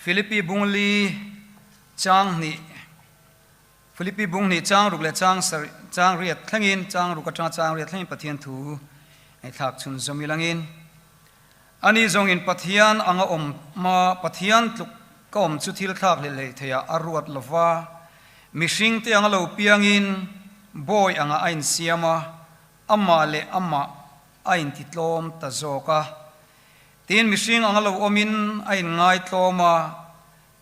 Philippi bungli chang hnih Philippi bung hnih chang ruk leh chang sarih chang riat thlengin chang ruk atanga chang riat thlengin Pathian thu ngaihthlak chhun zawm ilangin ani zawngin Pathian anga awm hma Pathian tluk ka awm chu thil thlak hlelh hlei theiah a ruat lova mihring te anga lo piangin bawi anga a insiam a amah leh amah a intitlawm ta zawk a tin mihring anga lo awmin a inngaitlawm a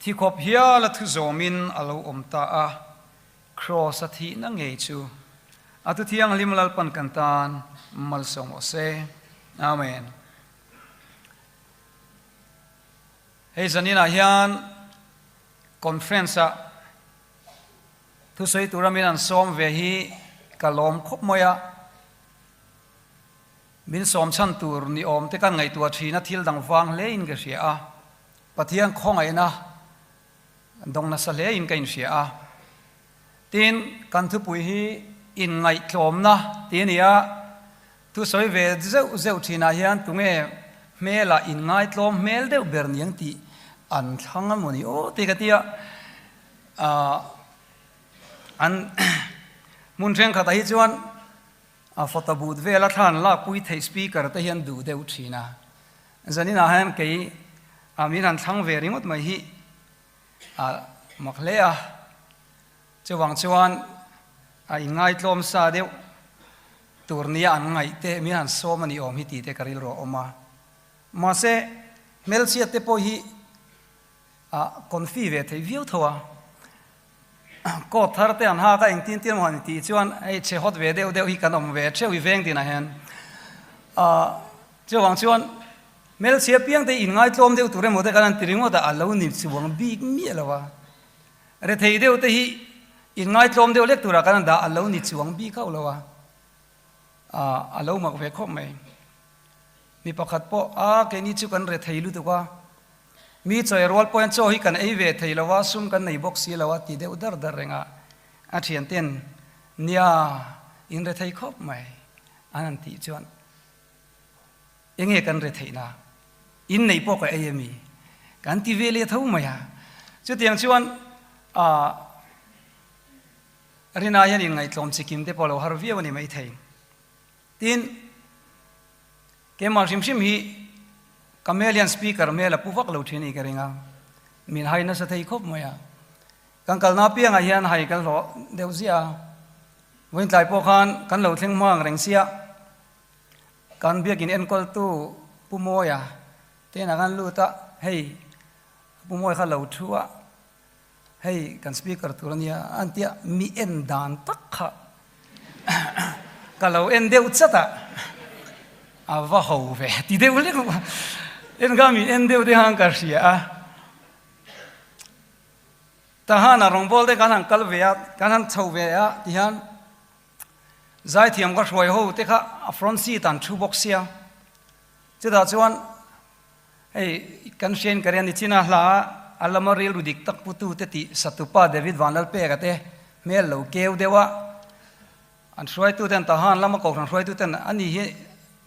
Thi khawp hial a thu zawmin a lo awm ta a, Kraws a thihna ngei chu a thu thianghlim Lalpan kan tan malsawm rawh se. Amen. Hei zaninah hian conference ah thusawi tura min an sawm ve hi ka lawm khawp mai a, min sawm chhan tur ni awm te kan ngaihtuah thin a thil dang vang hle in ka hria a. Pathian khawngaihna dawng nasa hle in ka inhria a. Tin, kan thupui hi inngaihtlawmna tih a ni a, thusawi ve zeuh zeuh thinah hian tunge hmelah inngaitlawm hmel deuh ber niang tih an thlang a mawni aw tih ka ti a. An hmun thenkhatah hi chuan a photo booth vela thla an lakpui theih speaker te hian duh deuh thin a. Zaninah hian kei a min han thlang ve ringawt mai hi a mak hle a, chuvang chuan a inngaitlawm sa deuh tur nia an ngaih te min han sawm a ni awm hi tih te ka rilru a awm a. Mahse hmelchhiat te pawh hi a confi ve thei viau tho a, coat thar te an hak a engtin tin emaw han tih chuan hei chhe hawt ve deuh deuh hi kan awm ve theuh i veng tinah hian ah chuvang chuan hmelchhia piang te inngaitlawm deuh tur emaw te khan an ti ringawt a a lo ni chuang bik miah lo a rethei deuh te hi inngaitlawm deuh lek turah khan an dah a lo ni chuang bik hauh lo a ah a lo mak ve khawp mai mi pakhat pawh a keini chu kan rethei lutuk a. Mi chawi rual pawhin chaw hi kan ei ve thei lo a, sum kan nei bawk si lo a ti deuh dar dar reng a, a thianten nia in re thei khawp mai an han tih chuan enge kan re theih na, in neih pawh ka ei ami kan ti ve leh tho mai a, chutiang chuan ah Rina hian inngaihtlawm chikim te pawh lo har viau a ni maithei. Tin, keimah hrim hrim hi ka hmel hian speaker hmel a pu vak lo thin a ni ka ring a, min hai nasa thei khawp mai a. Kan kalna apiangah hian hai ka hlawh deuh ziah a, vawiin tlai pawh khan kan lo thleng hma ang reng sia, kan biakin enkawltu Pu Mawia te inah khan lut a, hei Pu Mawia kha lo thu a, Hei kan speaker tur a nia a tia mi en dan tak kha ka lo en deuh chat a, a va ho ve ti deuh lek en kha mi en deuh te khan ka hria a. Tahan a rawngbawl te kan han kal ve a, kan han chho ve a ti hian zaithiam ka hruai ho te kha a front seat an thu bawk sia, chutah chuan Hei kan hriain ka rian nichin a hla a lama rilru dik tak putu te tih satupa David Vanlalpeka te hmel lo keu deuh a, an hruaitu ten Tahan lama kohhran hruaitu ten ani hi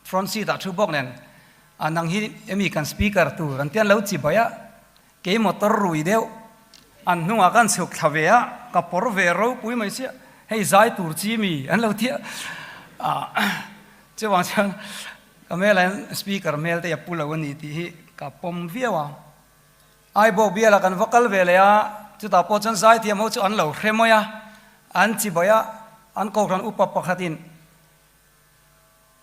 front seat ah thu bawk nen a nang hi emi kan speaker tur an tian lo chi bai a, kei motor rui deuh an hnungah kan chhuk thla ve a, ka pawr ve ropui mai sia hei zai tur chi mi an lo tia a chuvang chuan Ka hmel hian speaker hmel te a pu lo a ni tih hi ka pawm viau a. Aibawk bialah kan va kal ve leh a, chutah pawh chuan zaithiam ho chu an lo hre mai a, an chi baih a, an kohhran upa pakhatin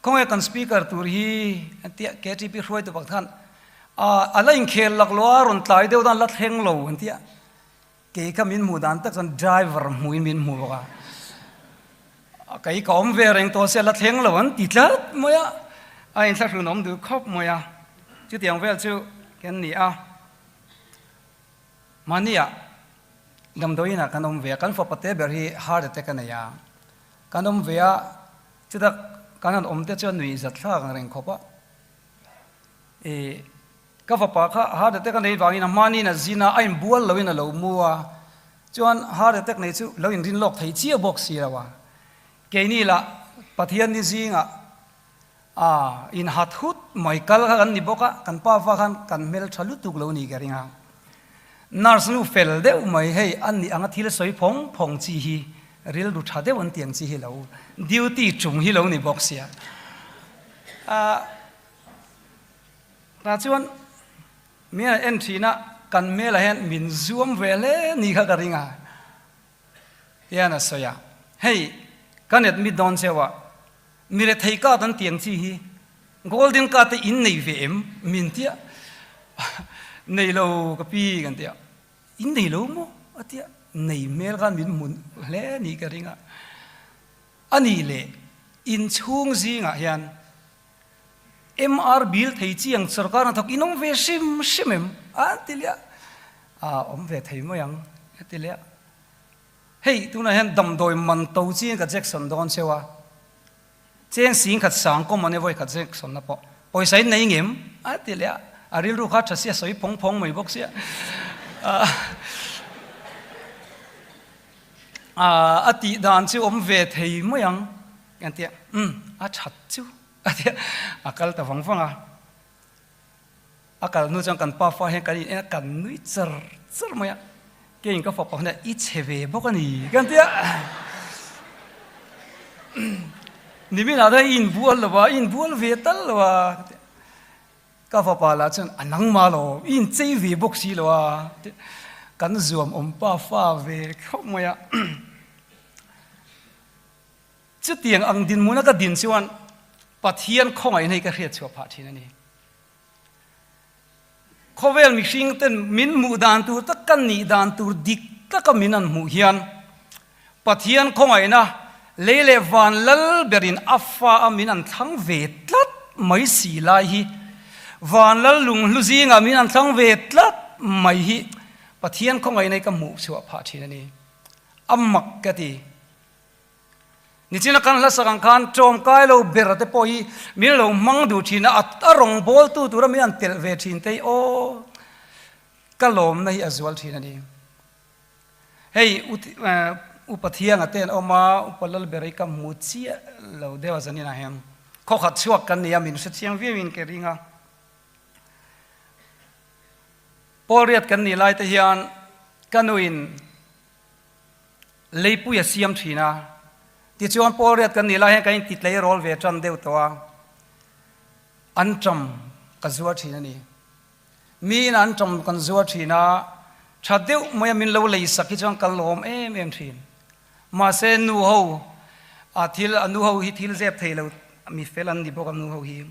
khawnge kan speaker tur hi an tia, KTP hruaitu pakhat khan a la inkhel lak lo a, rawn tlai deuh dan la thleng lo an tia, Kei kha min hmuh dan tak chuan driver hmuhin min hmu bawk a, kei ka awm ve reng tawh sia la thleng lo an ti tlat mai a, a inthlahrun awm duh khawp mai a, chutiang vel chu kan ni a. Mahniah damdawiinah kan awm ve a, kan fapa te ber hi heart attack a nei a, kan awm ve a, chutak kan han awm te chuan nuih zatthlak ang reng khawp a, ih. Ka fapa kha heart attack a nei vangin a hmanin a zin a, a inbual loin a lo mu a, chuan heart attack nei chu lo inrin lawk thei chiah bawk si lo a. Keini lah Pathian ni zingah a inhat hut mai kal kha kan ni bawk a, kan pa fa khan kan hmeltha lutuk lo ni ka ring a. Nurse nu fel deuh mai hei a nih anga thil sawi phawng phawng chi hi rilru tha deuh an tiang chi hi lo duty chung hi lo ni bawk sia. Ahh tah chuan min han en thin a, kan hmelah hian min zuam ve hle ni kha ka ring a hian a sawi a, hei kan admit dawn cheu a, mi rethei card an tiang chi hi Golden card te in nei ve em? Min tia nei lo ka pi kan tia, in nei lo maw? A tia nei hmel khan min hmu hle ni ka ring a, a nih leh inchhung zingah hian MR bill thei chi ang sorkar hnathawk in awm ve hrim hrim em? A ti leh a, a awm ve thei mai ang a ti leh a. Hei tunah hian damdawi man to chiin ka Jackson dawn cheu a, cheng sing khat sang kawm an e vawi khat Jackson na pawh pawisa in nei ngem? A ti leh a, a rilru kha tha sia sawi phawng phawng mai bawk sia. A tih dan chu awm ve thei mai ang an ti a, umm a that chu a ti a, a kal ta vang vang a. A kal hnu chuan kan pa fa hian kan in en a, kan nui char char mai a, keiin ka fapa hunah i chhe ve bawk a ni kan ti a. Niminah chuan i inbual lo a, i inbual ve tal lo a ka ti a. Ka fapa lah chuan a nangmah lo, i inchei ve bawk si lo a ti a. Kan zuam awm pa fa ve khawp mai a. Chutiang ang dinhmuna ka din chuan Pathian khawngaihna hi ka hriat chhuah phah thin a ni. Khawvel mihring ten min hmuh dan tur tak ka nih dan tur dik taka min an hmuh hian Pathian khawngaihna lei leh van lal berin a fa a min an thlang ve tlat mai si lai hi van lal lunghlu zingah min an thlang ve tlat mai hi Pathian khawngaihna hi ka hmuh chhuah phah thin a ni. A mak ka ti. Nichina kan hlasak ang khan ṭawmkai lo ber te pawh hi min lo hmang duh thin a, a rawngbawltu tura min han telh ve thin te hi aw ka lawmna hi a zual thin a ni. Hei Upa Thianga te an awm a, Upa Lalbera hi ka hmu chiah lo deuh a zaninah hian khawkhat chhuak kan ni a, min hre chiang viauin ka ring a. Pawl riat kan nih lai te hian ka nuin Leipui a siam thin a, tichuan pawl riat kan nih lai hian kan inti tleirawl ve tan deuh tawh a, an ṭam ka zuar thin a ni. Miin an ṭam kan zuar thin a, ṭha deuh maia min lo lei sak hi chuan ka lawm em em thin. Mahse nu ho a thil a nu ho hi thil zep thei lo mi fel an ni bawk a nu ho hi.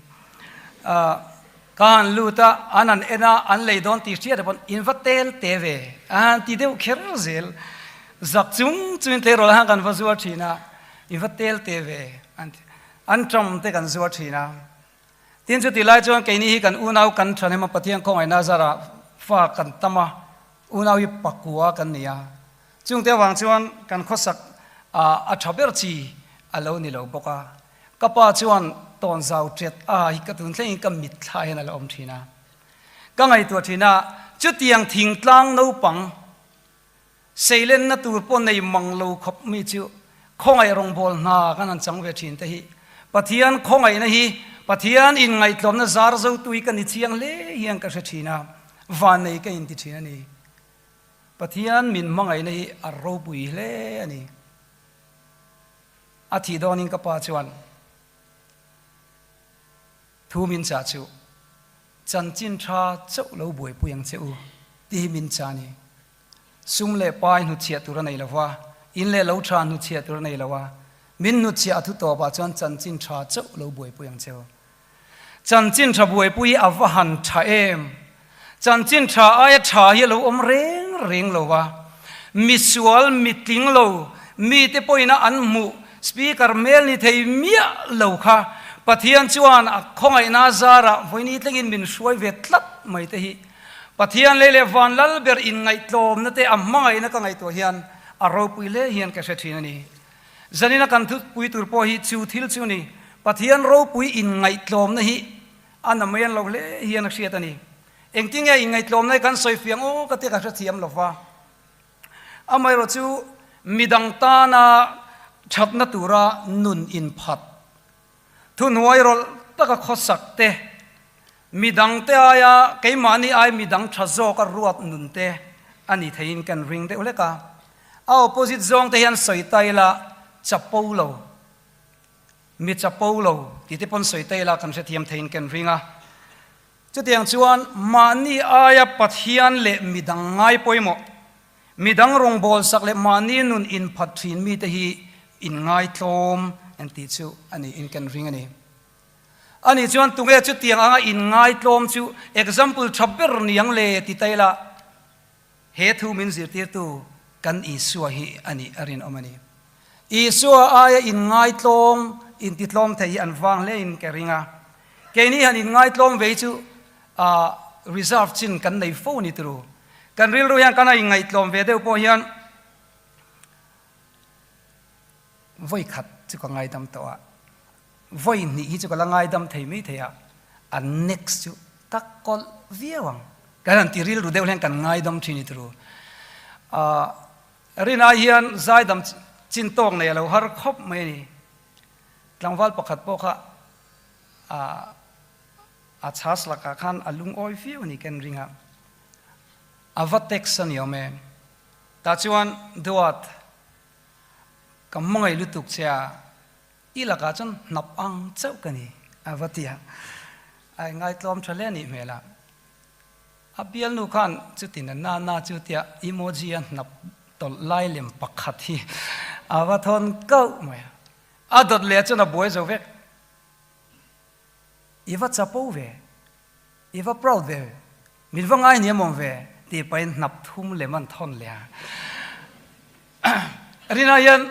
Ka han lut a, an han en a, an lei dawn tih hriat pawn in va tel te ve a han ti deuh kher zel. Zak chung chungin tleirawl han kan va zuar thin a, in va tel te ve an ti. An ṭam te kan zuar thin a. Tin chutih lai chuan keini hi kan unau kan ṭhahnem a, Pathian khawngaihna zarah fa kan tam a, unau hi pakua kan ni a. Chungte avang chuan kan khawsak a ṭha ber chi a lo ni lo bawk a. Ka pa chuan tawnzau ṭet a hi ka tun thlengin ka mitthla hian a la awm ṭhin a. Ka ngaihtuah ṭhin a, chutiang thingtlang naupang seilenna tur pawh nei mang lo khawp mi chu khawngaih rawngbâwl hna kan han chang ve ṭhin te hi Pathian khawngaihna hi Pathian inngaihtlawmna zar zotu hi ka ni chiang hle hian ka hre ṭhin a, vannei ka inti ṭhin a ni. Pathian min hmangaihna hi a ropui hle a ni. A thih dawnin ka pa chuan thu min chah chu, Chanchin tha chauh lo buaipui ang che u tih hi min chah a ni. Sum leh pai hnutchhiah tur a nei lo va, in leh lo tha hnutchhiah tur a nei lo a, min hnutchhiah a thu tawpah chuan chanchin tha chauh lo buaipui ang che u. Chanchin tha buaipui hi a va han tha em? Chanchin tha aia tha hi a lo awm reng reng lo va. Misual, mitling lo, mite pawhin a an hmuh speaker mel ni thei miah lo kha Pathian chuan a khawngaihna zarah vawiini tlengin min hruai ve tlat mai te hi Pathian lei leh van lal ber inngaihtlawmna te a hmangaihna ka ngaihtuah hian a ropui hle hian ka hre thin a ni. Zanina kan thupui tur pawh hi chu thil chu ni, Pathian ropui inngaihtlawmna hi a na mai an lo hle hian a hriat a ni. Engtinge inngaihtlawmna hi kan sawi fiang aw ka tia ka hrethiam lo va. Amaherawh chu midang tana thatna tura nun inphat, thuhnuai rawlh taka khawsak te, midangte aia keimahni ai midang tha zawka ruat nun te. a ni theiin kan ring deuh hlek a. A opposite zawng te hian sawi ta ila chapo lo, mi chapo lo tih te pawn sawi ta ila kan hrethiam theiin kan ring a. Chutiang chuan mahni aia Pathian leh midang ngai pawimawh, midang rawngbâwl sak leh mahni nun inphat ṭhin mite hi inngaitlâwm an tih chu a niin kan ring a ni. Ani chuan tunge chutiang anga inngaitlâwm chu example ṭha ber niang le ti ta ila, he thu min zirtîrtu kan Isua hi a nih a rinawm a ni. Isua aia inngaitlâwm, intitlâwm thei hi an vâng hlein ka ring a. Keini han inngaitlâwm ve hi chu reserve chin kan nei fo ni turu. Kan rilru hian kan a inngaihtlâwm ve deuh pawh hian vawi khat chu ka ngaidam tawh a. Vawi hnih hi chu ka la ngaidam thei mai thei a, a next chu ka kawlh viau ang. Kan han ti rilru deuh hian kan ngaidam thin i turu. Ahh rin ai hian zaidam chin tawk nei a lo har khawp mai a ni. Tlangval pakhat pawh kha ahh a chhas lakah khan a lungawi viau a ni ken ring a, a va text a ni awm e. Tah chuan Duat ka hmangaih lutuk che a. I lakah chuan hnap ang chauh ka ni, a va ti a. A ingaitlawm tha hle a nih hmel a. A bialnu khan chutin a na na chu tia emoji a hnap tawlh lai lem pakhat hi a va thawn kauh mai a. A dawt leh chuan a buai zo vek. I va chapo ve, i va proud ve. Min va ngai hniam awm ve tih pahin hnap thum lem an thawn leh a. Rinah hian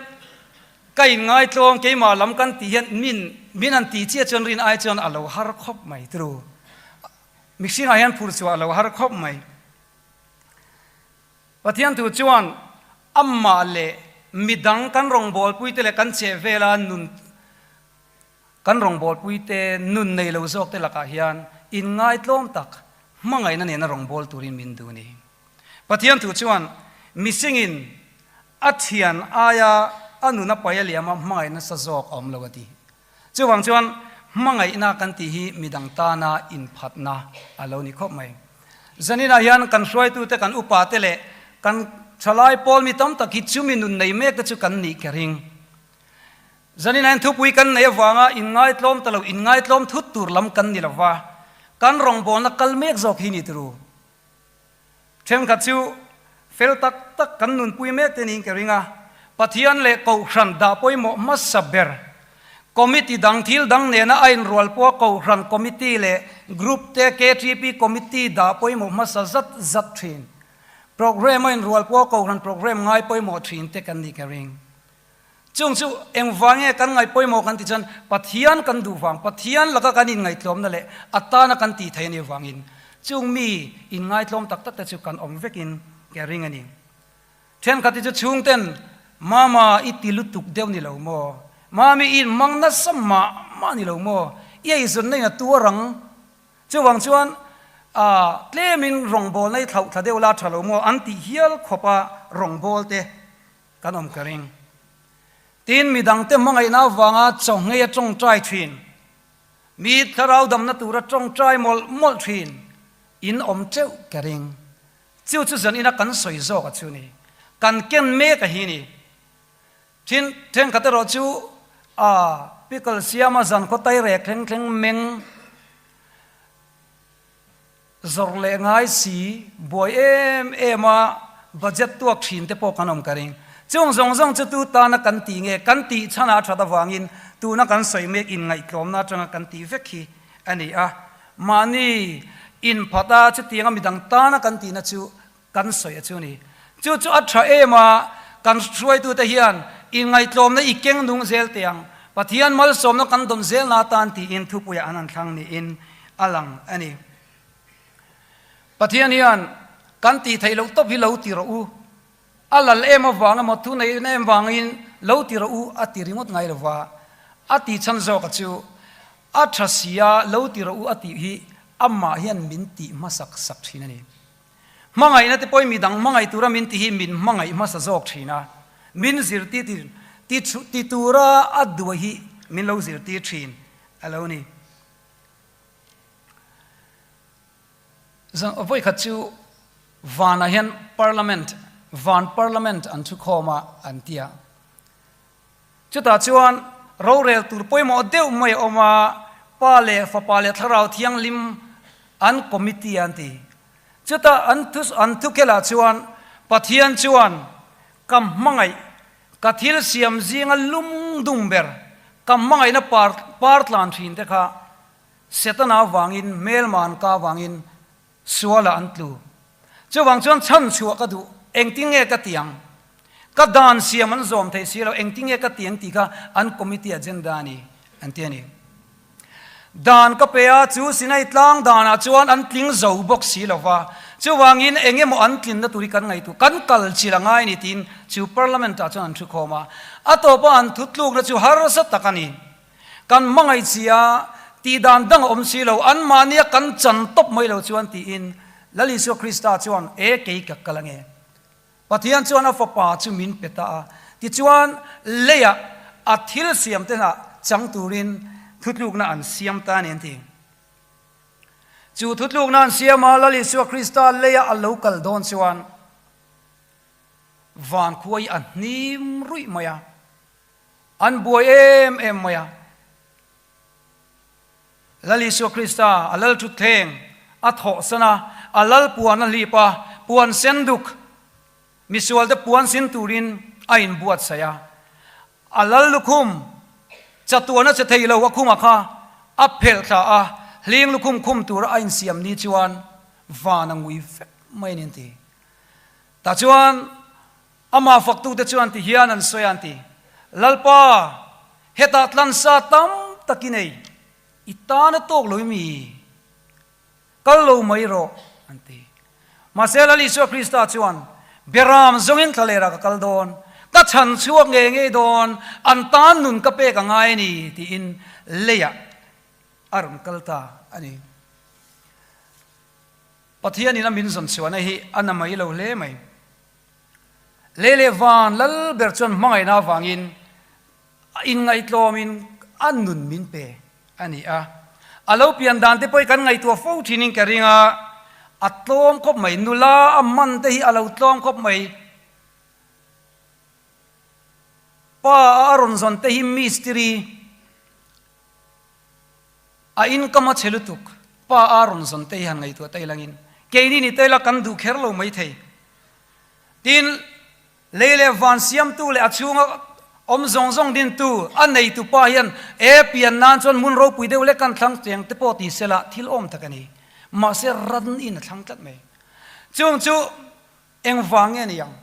ka inngaitlawm keimah lam kan tih hian min min han tih chiah chuan rin ai chuan a lo har khawp mai turu. Mihringah hian phur chhuah a lo har khawp mai. Pathian thu chuan amah leh midang kan rawngbawlpuite leh kan chehvela nun Kan rawngbawlpuite nun nei lo zawkte lakah hian inngaitlawm tak hmangaihna nena rawngbâwl turin min duh a ni. Pathian thu chuan mihringin a thian aia a nun a pai a liama hmangaih nasa zawk a awm lo a ti. Chuvang chuan hmangaihna kan tih hi midang tana inphatna a lo ni khawp mai. Zaninah hian kan hruaitute, kan upate leh kan thalai pawl mi tam tak hi chumi nun nei mekte chu kan nih ka ring. Zanin hian thupui kan neih avanga inngaitlawm ta lo, inngaitlawm thut tur lam kan ni lova, kan rawngbawlna kal mek zawk hi ni turu. Thenkhat chu fel tak tak kan nunpui mek te niin ka ring a, Pathian leh Kohhran dah pawimawh hmasa ber, Committee dang thil dang nena a inrual pawha Kohhran Committee leh Group te KTP Committee dah pawimawh hmasa zat zat thin, Programme a inrual pawha Kohhran Programme ngai pawimawh thin te kan nih ka ring. Chung chu engvang nge kan ngaih pawimawh kan tih chuan Pathian kan duh vang, Pathian laka kan inngaihtlawmna leh a tana kan tih theih a nih vangin chung mi inngaitlawm tak tak te chu kan awm vekin ka ring a ni. Thenkhat hi chu chhungten, Mama i ti lutuk deuh ni lo maw? Mami i inhmang nasa mah mah ni lo maw? I eizawnna in a tuar ang. Chuvang chuan tlemin rawngbawlna i thlauh thla deuh la tha lo maw? An tih hial khawpa rawngbawlte Kan awm ka ring. Tin, midangte hmangaihna avanga chawnghei a tawngtai thin, mi thlarau damna tura tawngtai mawlh mawlh thin in awm teuh ka ring. Chu chu zan ina kan sawi zawk a chu ni. Kan ken mek a hi ni. Thin, thenkhat erawh chu a pickle siama zan khaw tai rek thleng thleng meng Zawrh leh ngai si, buai em em a budget tuak thin te pawh kan awm ka ring. Chung zawng zawng chu tu tana kan tih nge, kan tih chhanah a that avangin tuna kan sawi mek inngaihtlawmna atanga kan tih vek hi a ni a. Mahni inphat a chutianga midang tana kan tihna chu kan sawi a chu ni. Chu chu a tha em a, kan hruaitute hian inngaihtlawmna i keng nung zel teh ang, Pathian malsawmna kan dawn zelna atan tiin thupuiah an han thlang niin a lang a ni. Pathian hian kan tih theih loh tawp hi lo ti rawh u, a lal em avang emaw thu neih em vangin lo ti rawh u a ti ringawt ngai lo va, a tih chhan zawka chu a tha sia lo ti rawh u a tih hi amah hian min tih hmasak sak thin a ni. Hmangaihna te pawhin midang hmangaih tura min ti hi min hmangaih hmasa zawk thin a, min zirtir ti ti tura a duai hi min lo zirtir thin a lo ni. Vawikhat chu. Vanah hian Parliament, Van Parliament an thukhawm a an ti a. Chutah chuan rorel tur pawimawh deuh mai a awm a, Pa leh Fapa leh Thlarau Thianghlim an committee an ti. Chutah an thu an thukhelah chuan Pathian chuan ka hmangaih, ka thil siam zinga lum dum ber, ka hmangaihna par par tlan thin te kha Setana avangin hmelma an ka avangin Sualah an tlu. Chuvang chuan chhan chhuah ka duh, engtin nge ka ti ang? Ka dan siam an zawm thei si lo, engtin nge ka ti ang tih kha an committee agenda a ni, an ti a ni. Dan ka pe a, chu Sinai tlang danah chuan an tling zo bawk si lo va, chuvangin eng emaw an tlinna tur hi kan ngaihtuah, kan kal chilh a ngai a ni tiin chu Parliament-ah chuan an thukhawm a. A tawpa an thutlukna chu harsa tak a ni. Kan hmangaih chi a, tih dan dang a awm si lo, anmahnia kan chan tawp mai lo chuan tiin Lal Isua Krista chuan, E kei ka kal ange. Pathian chuan a fapa chu min pe ta a, tichuan leiah a thil siam te hnah chang turin thutlukna an siam ta a ni an ti. Chu thutlukna an siam a, Lal Isua Krista leiah a lo kal dawn chuan van khua hi a hnim ruih mai a. An buai em em mai a. Lal Isua Krista a lal thutthleng a thawhsan a, a lal puan a hlip a, puan sen duk misualte puan sin turin a inbuatsaih a. A lal lukhum chatuan a che thei lo a khuma kha a phelh thla a, hling lukhum khum tura a insiam ni chuan van a ngui vek mai a ni an ti. Tah chuan Amah faktute chuan ti hian an sawi a, an ti, Lalpa, hetah tlansa tam tak i nei, i tan a tawk lo i mi? Kal lo mai rawh, an ti. Mahse Lal Isua Krista chuan, Beram zawngin thlalerah ka kal dawn, ka chhan chhuak ngei ngei dawn, an tan nun ka pek a ngai a ni, tiin leiah a rawn kal ta a ni. Pathianin a min zawn chhuahna hi a na mai lo hle mai. Lei leh van lal ber chuan hmangaihna avangin a inngaihtlawmin a nun min pe a ni a. A lo pian dan te pawh hi kan ngaihtuah fo thinin ka ring a, a tlawm khawp mai. Nula a man te hi a lo tlawm khawp mai. Pa a rawn zawn te hi mistiri a income a chhe lutuk. Pa a rawn zawn te hi han ngaihtuah ta ilangin keini ni ta ila kan duh kher lo maithei. Tin, lei leh van siamtu leh a chhunga awm zawng zawng dintu a neitu pa hian e pian nan chuan hmun ropui deuh lek kan thlang cheng te pawh ti sela thil awm tak a ni. Mahse ran in a thlang tlat mai. Chung chu engvang nge ni ang?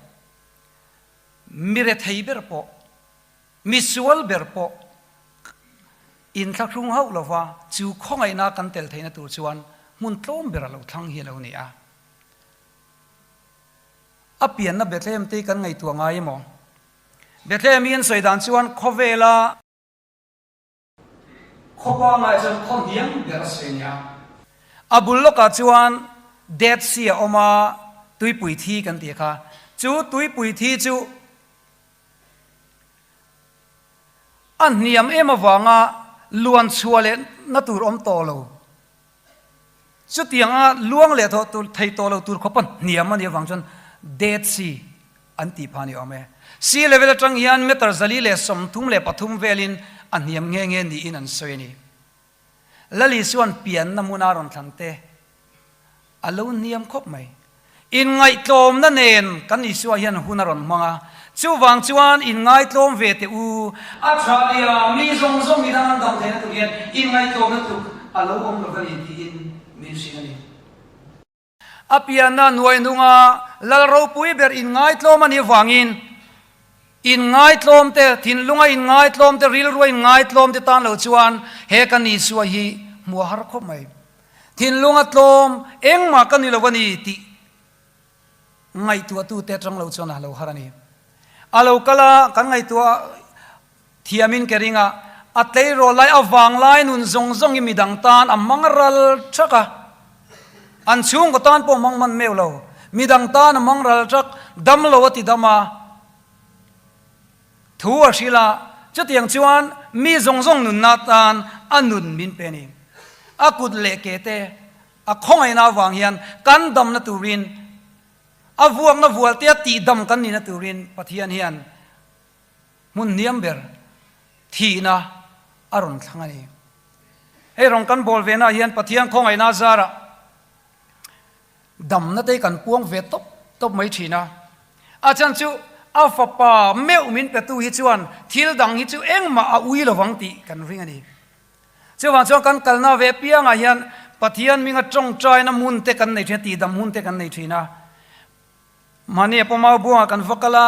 Mi rethei ber pawh, mi sual ber pawh inthlahrung hauh lova chu khawngaihna kan tel theihna tur chuan hmun tlawm ber a lo thlang hi a lo ni a. A pianna Bethlehem te hi kan ngaihtuah ngai emaw? Bethlehem hi an sawi dan chuan khawvela khaw pangngai chuan khaw hniam ber a sawi a ni a. A bul lawkah chuan Dead Sea a awm a, tuipui thi kan tih kha. Chu tuipui thi chu a hniam em avanga luan chhuah leh na tur awm tawh lo. Chutianga luang leh tawh tur thei tawh lo tur khawpa hniam a nih avang chuan Dead Sea an tih phah a ni awm e. Sea level atang hian meter 133 velin a hniam nghe nghe niin an sawi a ni. Lali chuan pianna hmuna rawn thlan te A lo hniam khawp mai. Inngaihtlawmna nen kan Isua hian hun a rawn hmang a, chuvang chuan inngaihtlawm ve teh u. A tha nia, mi zawng zawng midang an dam theihna tur hian inngaihtlawmna tluk a lo awm lo va ni tiin min hrilh a ni. A pianna nuai nunga Lal ropui ber inngaihtlawm a nih avangin inngaihtlawm te, thinlunga inngaihtlawm te, rilrua inngaihtlawm te tan lo chuan he kan Isua hi hmuh a har khawp mai. Thinlung a tlawm, engmah ka ni lo a ni tih ngaihtuahtute atang lo chuan a lo har a ni. A lo kal a, kan ngaihtuah thiamin ke ring a, a tleirawl lai, a vanglai nun zawng zawng hi midang tan a mang ral thak a, an chhungkaw tan pawh a mang man meuh lo, midang tan a mang ral thak, dam lo a ti dam a, Thu a hrilh a, chutiang chuan mi zawng zawng nunna tan a nun min pe a ni. A kut leh ke te a khawngaihna avang hian kan damna turin. A vuakna vualtea tihdam kan nihna turin Pathian hian hmun hniam ber thihna a rawn thlang a ni. Hei rawng kan bawl ve naah hian Pathian khawngaihna zarah damna te kan puang ve tawp tawp mai thin a. A chhan chu a fapa meuh min petu hi chuan thil dang hi chu engmah a ui lovang tih kan ring a ni. Chuvang chuan kan kalna ve piangah hian Pathian hminga tawngtaina hmun te kan nei thin a, tihdam hun te kan nei thin a. Mahni a pawmau buangah kan va kal a,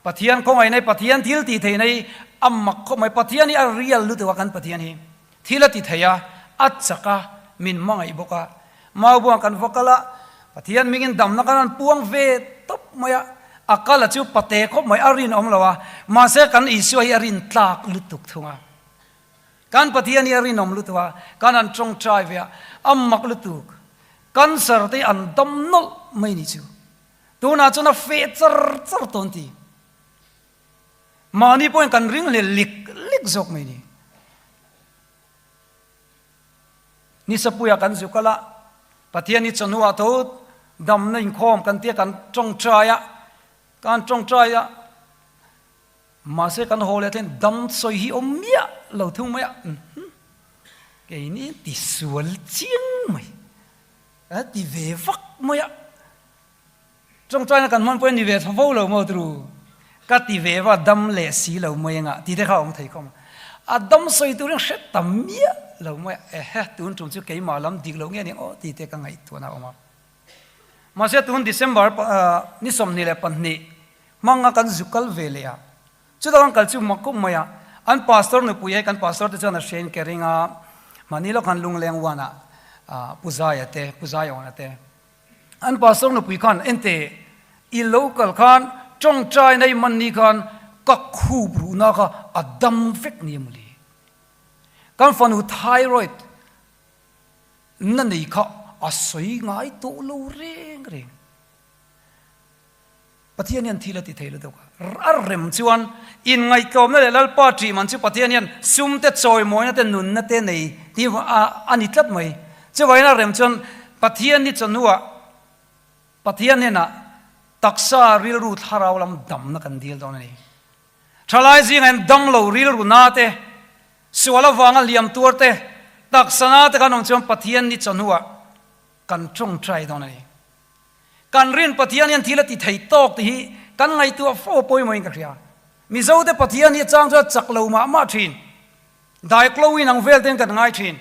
Pathian khawngaihna hi, Pathian thil tih theihna hi a mak khawp mai. Pathian hi a real lutuk a kan Pathian hi. Thil a ti thei a, a chak a, min hmangaih bawk a. Mau buangah kan va kal a, Pathian hmingin damna kan rawn puang ve tawp mai a, a kal a chu pate khawp mai, a rinawm lo a, mahse kan Isua hi a rintlak lutuk thung a. Kan Pathian hi a rinawm lutuk a, kan han tawngtai ve a, a mak lutuk. Cancer te an dam nawlh mai ni chu. Tunah chuan a feh char char tawn ti. Mahni pawhin kan ring hlel lik lik zawk mai ni. Nisapuia kan zu kal a, Pathian hi chawhnuah tho damna inkhawm kan tia kan tawngtai a, kan tawngtai a, Mahse kan haw leh thleng dam sawi hi awm miah lo thung mai a, keini ti sual chiang mai, a ti ve vak mai a, tawngtaina kan hman pawh a ni ve tha fo lo maw tru, ka ti ve va dam leh si lo mai anga tih te kha a awm thei khawm a, a dam sawi turin hre ta miah lo mai a, ehe tun tum chu keimah lam dik lo nge ni aw tih te ka ngaihtuahna a awm a. Mahse tun December ni 22 hmanga kan zu kal ve leh a, chutah kan kal chu mak khawp mai a, an pastor nupui hei kan pastor te chuan a hrein ke ring a, mahni lawk khan Lungleng One ah Pu Zaia te, Pu Zaiawna te, an pastor nupui khan ente i lo kal khan tawngtai nei man ni khan ka khup ruhna kha a dam vek ni mawle. Kan fanu thyroid Na nei kha a sawi ngai tawh lo reng reng. Pathian hian thil a ti thei lutuk a. A rem chuan inngaihtlawmna leh Lalpa ṭih man chu Pathian hian sum te chawimawina te nunna te nei tih a ni tlat mai. Chuvangin a rem chuan Pathian ni chawhnuah Pathian hnenah taksa rilru thlarau lam damna kan dil dawn a ni. Thalai zingah hian damlo rilru na te, sual avanga hliam tuar te, taksa na te kan awm chuan Pathian ni chawhnuah kan tawngtai dawn a ni. Kan rin Pathian hian thil a ti thei tawk tih hi kan ngaihtuah fo a pawimawhin ka hria. Mizote Pathian hi a chang chuan chak lo mah mah thin. Daiklo in ang vel ten kan ngai thin.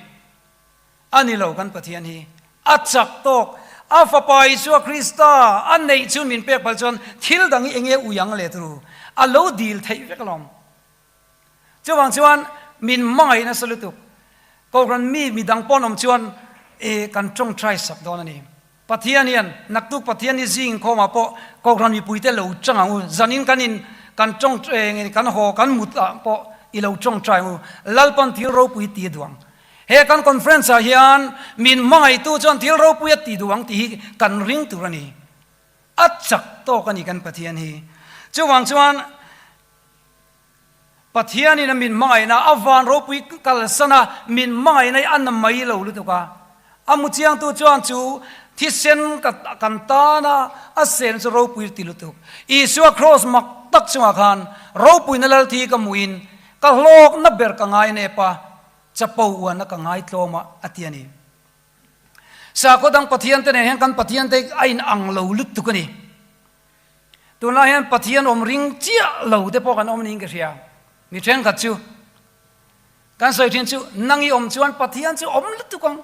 A ni lo, kan Pathian hi a chak tawk. A Fapa Isua Krista a neih chu min pek palh chuan thil dang hi enge ui ang leh turu a lo dil theih vek alawm. Chuvang chuan min hmangaih nasa lutuk. Kohhran mi midang pawh an awm chuan e kan tawngtai sak dawn a ni. Pathian hian naktuk Pathian hi zing inkhawmah pawh Kohhran mipuite lo chang ang u, zanin kan in kan tawng kan haw kan mut ah pawh i lo tawngtai ang u, Lalpan thil ropui ti a duh ang. He kan conference ah hian min hmangaihtu chuan thil ropui a ti duh ang tih hi kan ring tur a ni. A chak tawk a ni kan Pathian hi. Chuvang chuan Pathianin a min hmangaihna a van ropui kalsan a, min hmangaihna hi a na mai lo lutuk a. A mu chiangtu chuan chu thisen kan tan a, a sen chu ropui ti lutuk. Isua kraws mak tak chungah khan ropuina Lalthi ka hmuhin ka hlawkna ber ka ngai nep a, chapo uanna ka ngai tlawm a, a ti a ni. Sakhaw dang Pathiante nen hian kan Pathiante a inang lo lutuk a ni. Tunlai hian Pathian awm ring chiah lo te pawh kan awm niin ka hria. Mi thenkhat chu kan sawi thin chu nang i awm chuan Pathian chu awm lutuk ang.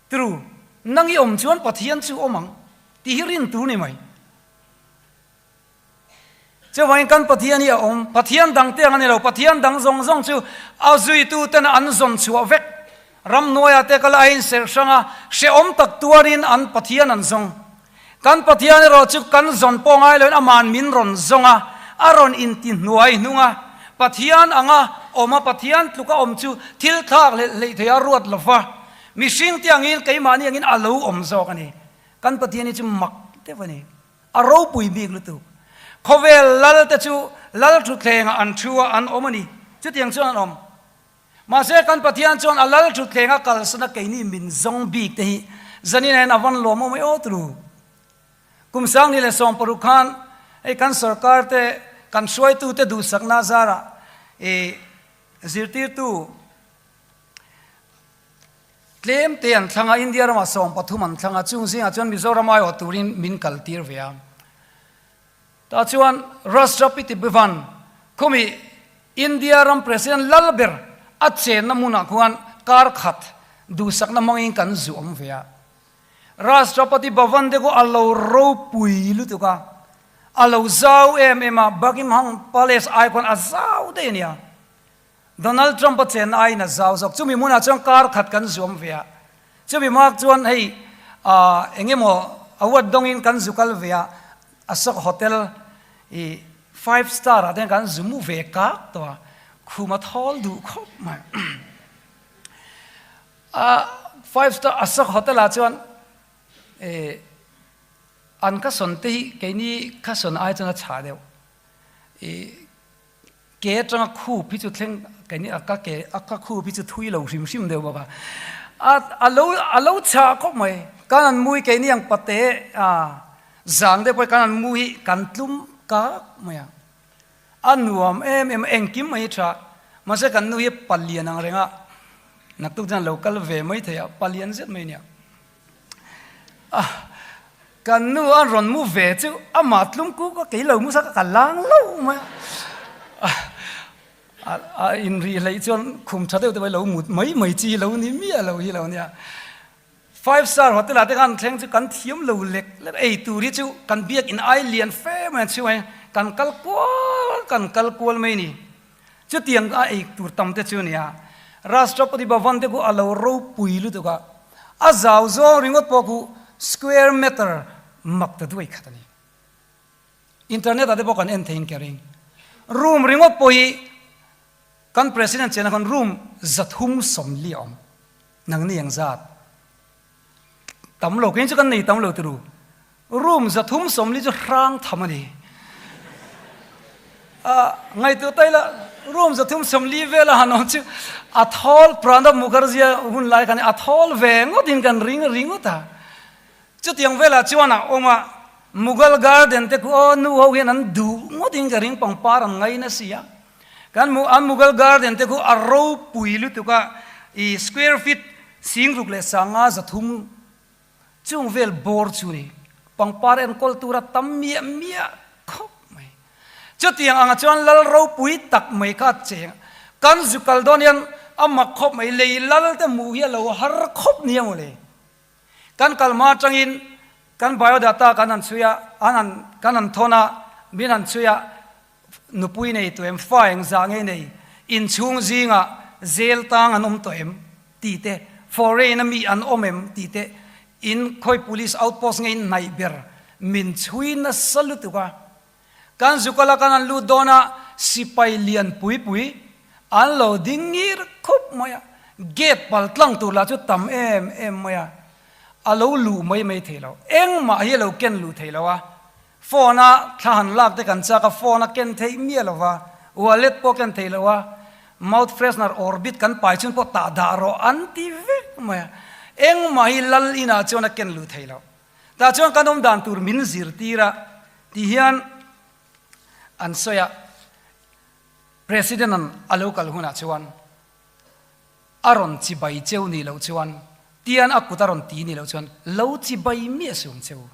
True, nang i awm chuan Pathian chu awm ang tih hi rin tur ni mai. Chuvangin kan Pathian hi a awm, Pathian dang te ang a ni lo, Pathian dang zawng zawng chu a zuitu tena an zawn chhuah vek. Ramhnuaiah te kal aiin serh hranga hrehawm tak tuarin an Pathian an zawng. Kan Pathian erawh chu kan zawn pawh ngai loin aman min rawn zawng a, a rawn intihnuai hnung a. Pathian anga awm a, Pathian tluka awm chu thil thlak hlelh hleih theih a ruat lo va, mihring te angin keimahni angin a lo awm zawk a ni. Kan Pathian hi chu mak deuh a ni. A ropui bik lutuk. Khawvel lal te chu lal thutthlengah an thu a, an awm a ni. Chutiang chuan an awm. Mahse kan Pathian chuan a lal thutthleng a kalsan a keini min zawng bik te hi zanin ah hian a van lawm awm e aw turu. Kum 2016 khan hei kan sorkar te, kan hruaitute duhsakna zarah ih zirtirtu tlem te an thlang a, India ramah 13 an thlang a, chung zingah chuan Mizoram aiawh turin min kaltir ve a. Tah chuan Rashtrapati Bhavan khumi India ram President lal ber a chenna hmunah khuan kar khat duhsakna hmangin kan zu awm ve a. Rashtrapati Bhavan te khu a lo ropui lutuk a, a lo zau em em a, Buckingham Palace ai khuan a zau daih a nia. Donald Trump a chenna aiin a zau zawk. Chumi hmunah chuan kar khat kan zuam ve a, chumi hma chuan hei ah eng emaw award dawngin kan zu kal ve a, Ashok Hotel i five star ah te kan zu mu ve kak tawh a, khum a thawl duh khawp mai. A five star Ashok Hotel ah chuan eh an ka sawn te hi keini ka sawn ai chuan a chhah deuh. I Ke atanga khup hi chu thleng keini a ka ke a ka khup hi chu thui lo hrim hrim deuh bawk a. A a lo a lo chhah khawp mai. Kan an mui keini ang pate a zang deuh pawh hi kan an mu hi kan tlum kak mai a. A nuam em em a engkim mai hi tha. Mahse kan nu hi palian ang reng a naktuk chuan lo kal ve mai thei a palian zet mai nia. A Kan nu an rawn mu ve chu amah tlum kuk a kei lo mu sak a ka lang lo mai a. A inrih hleih chuan khum tha deuh deuh a lo mut mai mai chi lo ni miah lo hi lo nia. Five star hotel ah te khan thleng chu kan thiam lo lek lek ei tur hi chu kan biak in ai lian fe mai an chhiu mai kan kal kual kan kal kual mai ni. Chutiang a ei tur tam te chu nia. Rashtrapati Bhavan te khu a lo ropui lutuk a, a zau zawng ringawt pawh khu square meter mak ta duai khat a ni. Internet ah te pawh kan en theiin ka ring. Room ringawt pawh hi kan President chenah khan room 340 a awm. Nangni ang zat. Tam lo, kei chu kan nei tam lo turu. Room 340 chu hrang tham a ni. A ngaihtuah ta ila room 340 vela han awm chu a thawl Pranab Mukherjee hun lai khan a thawl ve ngawt in kan ring ringawt a. Chutiang velah chuan a awm a, Mughal garden te khu aw nu ho hian an duh ngawt in ka ring pangpar an ngai nasi a. Kan hmuh a Mughal garden te khu a ropui lutuk a, i square feet 65 300 chung vel bawr chu ni. Pangpar enkawl tura tam miah miah khawp mai. Chutiang anga chuan lal ropui tak mai kha a cheng a. Kan zu kal dawn hian a mak khawp mai, lei lal te hmuh hi a lo har khawp nia maw le. Kan kal hma atangin kan biodata kan han chhui a, an han kan han thawn a, min han chhui a, Nupui nei tawh em, fa engzah ngei nei, inchhung zingah zel tang an awm tawh em tih te, foreign a mi an awm em tih te, in khawi police outpost ngei hnaih ber min chhui nasa lutuk a. Kan zukala kan an lut dawn a, sipai lian pui pui an lo ding ngir khup mai a, gate pal tlang tur lah chu tam em em mai a, a lo luh mai mai thei lo, engmah hi a lo ken luh thei lo a, Phone a thla han lak te kan chak a, phone a ken theih miah lo va, wallet pawh ken theih lo a, mouth freshener orbit kan pai chhun pawh tah dah rawh an ti vek mai a, engmah hi lal inah chuan a ken luh theih loh. Tah chuan kan awm dan tur min zirtir a ti hian an sawi a, President an a lo kal hunah chuan a rawn chibai cheu nih loh chuan, tian a kut a rawn ti nih loh chuan lo chibai miah sum cheu.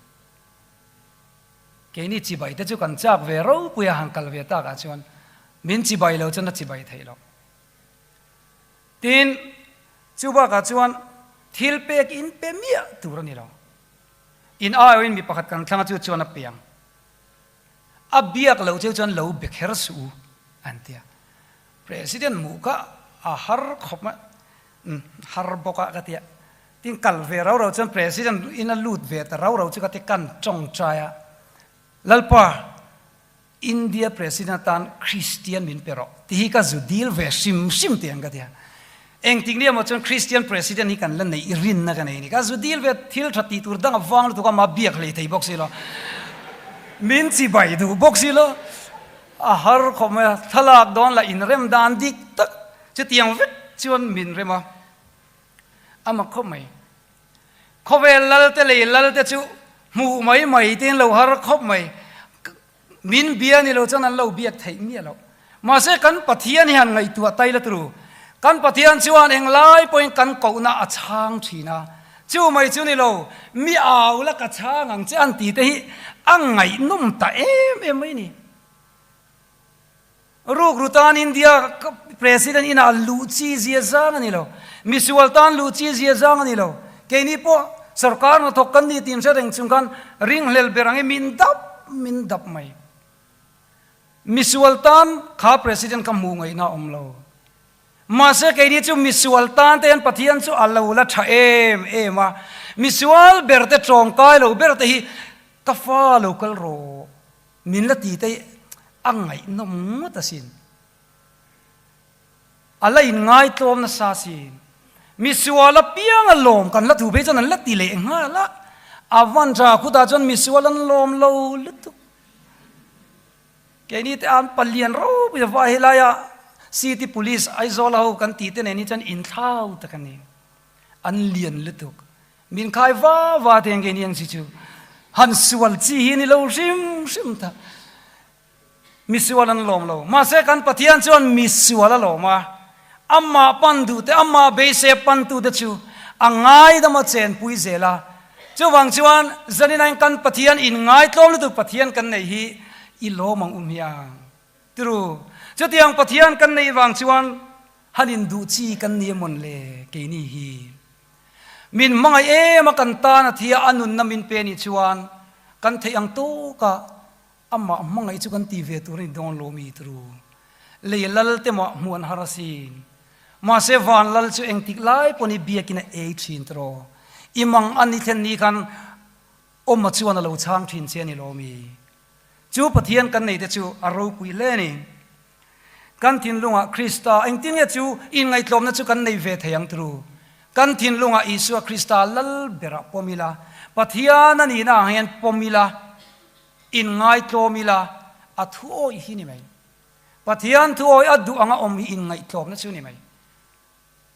Keini chibai te chu kan chak ve ropui a han kal ve tak ah chuan min chibai lo chuan a chibai theih loh. Tin, chu bakah chuan thil pek in pe miah tur a ni lo. In aiawhin mi pakhat kan thlang a chu chuan a piang. A biak loh cheu chuan lo be kher suh u an ti a. President hmuh kha a har khawp a, har bawk a ka ti a. Tin kal ve rau rau chuan President in a lut ve ta rau rau chu ka ti kan tawngtai a, Lalpa, India President atan Christian min pe rawh ti hi ka zu dil ve hrim hrim tih ang ka ti a. Engtik ni emaw chuan Christian President hi kan la neih rinna ka nei a ni. Ka zu dil ve thil tha tih tur dang a vang lutuk a, mah biak hlei thei bawk si lo, min chibai duh bawk si lo, a har khawp mai a, thlalak dawn lah inrem dan dik tak chutiang vek chuan min rem a. A mak khawp mai. Khawvel lal te lei lal te chu Hmuh mai mai te in lo har khawp mai. Min bia ni lo chuan an lo biak theih miah loh. Mahse kan Pathian hian ngaihtuah tai la turu. Kan Pathian chuan englai pawhin kan kohna a chhang thin a. Chu mai chu ni lo, mi au la ka chhang ang che an ti te hi a ngaihnawm ta em em mai ni. Rukru tan India President inah luh chi zia zang a ni lo. Misual tan luh chi zia zang a ni lo. Keini pawh sorkar hnathawk kan ni tih hre reng chung khan ringhlel ber angin min dap min dap mai. Misual tan kha President kha hmuh ngaihna a awm lo. Mahse keini chu misual tan te hian Pathian chu a lo la tha em em a. Misual ber te tawngkai lo ber te hi ka fa lo kal rawh. Min la ti te a ngaihnawm ngawt asin. A la inngaitlawm nasa asin. Misual apiang a lawm kan la thu phei chuan an la ti leh nghal a. A van tha khutah chuan misual an lawm lo lutuk. Keini te an palian ropui a vai helaia City Police Aizawl ho kan tih te nen hi chuan inthlau tak a ni. An lian lutuk. Min khai va va te nge niang si chu. Han sual chi hi ni lo hrim hrim ta. Mi sual an lawm lo. Mahse kan Pathian chuan mi sual a lawm a. Amah pan duh te, amah beisei pan tu te chu a ngaidam a chenpui zel a. Chuvang chuan zaninain kan Pathian in ngaitlawm lutuk Pathian kan nei hi i lawm ang um hiang. Tiru, chutiang Pathian kan neih vang chuan han induh chi kan ni emawn le keini hi. Min hmangaih em a kan tan a thia a nunna min pe nih chuan kan theih ang tawkah amah hmangaih chu kan ti ve tur a ni dawn lo mi turu. Lei lal te mah hmuh an har asin. Mahse van lal chu engtik lai pawhin i biakin a ei thin tiraw. I mang a ni thlen ni khan awma chuan a lo chhang thin che a ni lo mi. Chu Pathian kan neite chu a ropui hle a ni. Kan thinlungah Krista, engtin nge chu inngaihtlawmna chu kan nei ve thei ang tru? Kan thinlungah Isua Krista lal berah pawm ila, Pathian a nihna ang hian pawm ila, inngaitlawm ila, a thu awih hi ni mai. Pathian thu awih a duh anga awm hi inngaihtlawmna chu ni mai.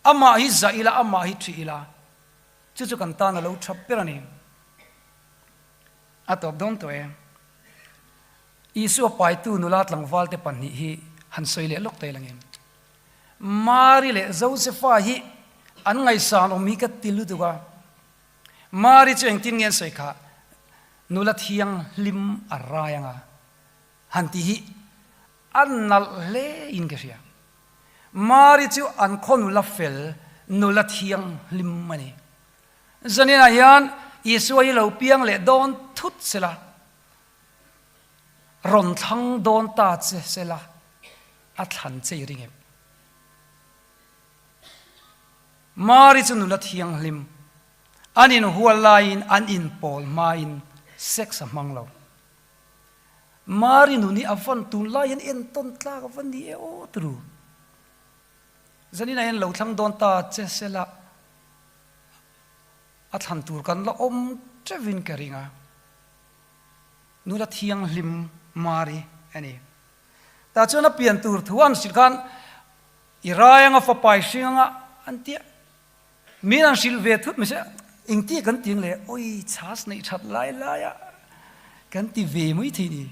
Amah hi zah ila, amah hi ṭhih ila, chu chu kan tan a lo ṭha ber a ni. A tawp dawn tawh e. Isua paitu nula tlangvalte pahnih hi han sawi leh lawk tail angin, Mari leh Josefa hi an ngaihsan awm hi ka ti lutuk a. Mari chu engtin nge an sawi kha? Nula thianghlim a rai anga han ti hi a nalh hle in ka hria. Mari chu an khaw nula fel, nula thianghlim a ni. Zaninah hian Isua hi lo piang leh dawn thut sela, Rawn thlang dawn ta che sela a thlan che i ring em? Mari chu nula thianghlim, an inhual laiin an inpawl hmain sex a hmang lo. Mari nun hi a vawn tunlai hian entawn tlak a va ni e aw turu. Zaninah hian lo thlang dawn ta che sela a thlan tur kan la awm teuhin ka ring a. Nula thianghlim Mari a ni. Tah chuan a pian tur thu an hrilh khan i rai anga fapa i hring anga an tia. Min an hrilh ve thut mai se engtia kan ti ang le awi chhas neih that lai lai a kan ti ve mai thei ni.